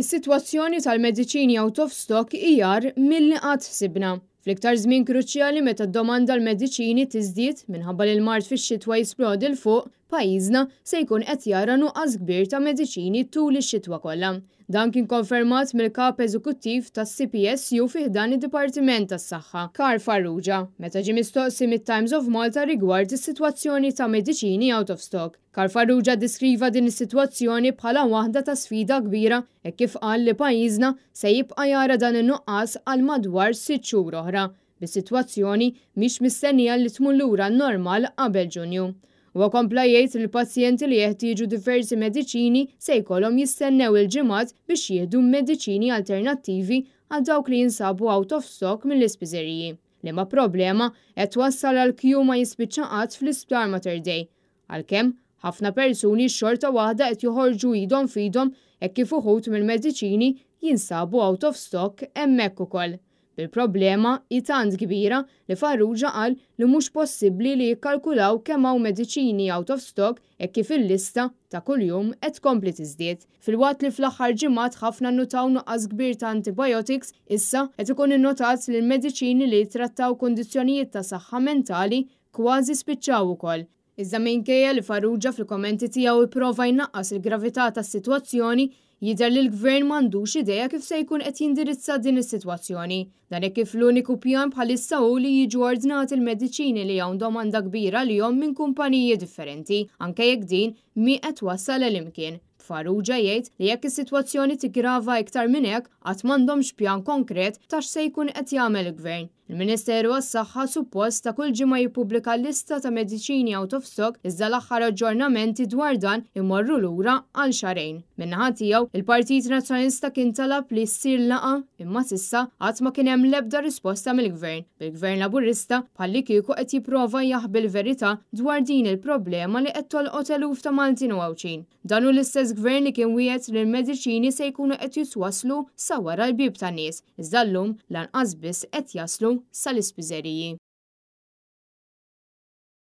Is-sitwazzjoni tal-mediċini out of stock hi agħar milli qatt ħsibna. Fl-iktar żmien kruċjali meta d-domanda għall-mediċini tiżdied minħabba li l-mard fix-xitwa jisplodi 'l fuq, pajjiżna se jkun qed jara nuqqas kbir ta' mediċini tul ix-xitwa kollha. Dan kien konfermat mill-Kap Eżekuttiv tas-CPSU fi ħdan id-Dipartiment tas-Saħħa, Karl Farrugia, meta ġie mistoqsi mit-Times of Malta rigward is-sitwazzjoni ta' mediċini out of stock. Karl Farrugia ddiskriva din is-sitwazzjoni bħala waħda ta' sfida kbira hekk kif qal li pajjiżna se jibqa' jara dan in-nuqqas għal madwar sitt xhur oħra, bis-sitwazzjoni mhix mistennija li tmur lura għan-normal qabel Ġunju. Huwa kompla jgħid li l-pazjenti li jeħtieġu diversi mediċini se jkollhom jistennew il-ġimgħat biex jieħdu mediċini alternattivi għal dawk li jinsabu out of stock mill-ispiżeriji, liema problema qed twassal għal kju ma jispiċċa qatt fl-Isptar Mater Dei. Għalkemm, ħafna persuni xorta waħda qed joħorġu idhom f'idhom hekk kif uħud mill-mediċini jinsabu out of stock hemmhekk ukoll. Bil-problema hi tant kbira li Farrugia qal li mhux possibbli li jikkalkulaw kemm hawn mediċini out of stock hekk kif il-lista ta' kuljum qed tkompli tiżdied. Filwaqt li fl-aħħar ġimgħat ħafna nnutaw nuqqas kbir ta' antibiotics, issa qed ikun innotat li l-mediċini li jittrattaw kundizzjonijiet ta' saħħa mentali kważi spiċċaw ukoll. Iżda minkejja li Farrugia fil-kommenti tiegħu ipprova jnaqqas il-gravità tas-sitwazzjoni, jidher li l-Gvern m'għandux idea kif se jkun qed jindirizza din is-sitwazzjoni. Dan hekk kif l-uniku pjan bħalissa hu li jiġu ordnati l-mediċini li hawn domanda kbira għalihom minn kumpaniji differenti, anke jekk din mhi qed twassal għal imkien. Farrugia jgħid li jekk is-sitwazzjoni tiggrava iktar minn hekk, qatt m'għandhomx pjan konkret ta' x'se jkun qed jagħmel il-Gvern. Il-Ministeru għas-Saħħa suppost ta' kull ġimgħa jippubblika lista ta' mediċini out of stock iżda l-aħħar aġġornamenti dwar dan imorru lura għal xahrejn. Min-naħa tiegħu, il-Partit Nazzjonalista kien talab li ssir laqgħa imma s'issa qatt ma kien hemm l-ebda risposta mill-Gvern, bil-Gvern Laburista bħallikieku qed jipprova jaħbi l-verità dwar din il-problema li qed tolqot eluf ta' Maltin u Għawdxin. Dan hu l-istess Gvern li kien wiegħed li l-mediċini se jkunu qed jitwasslu sa wara l-bieb tan-nies, iżda llum lanqas biss qed jaslu sal-ispiżeriji.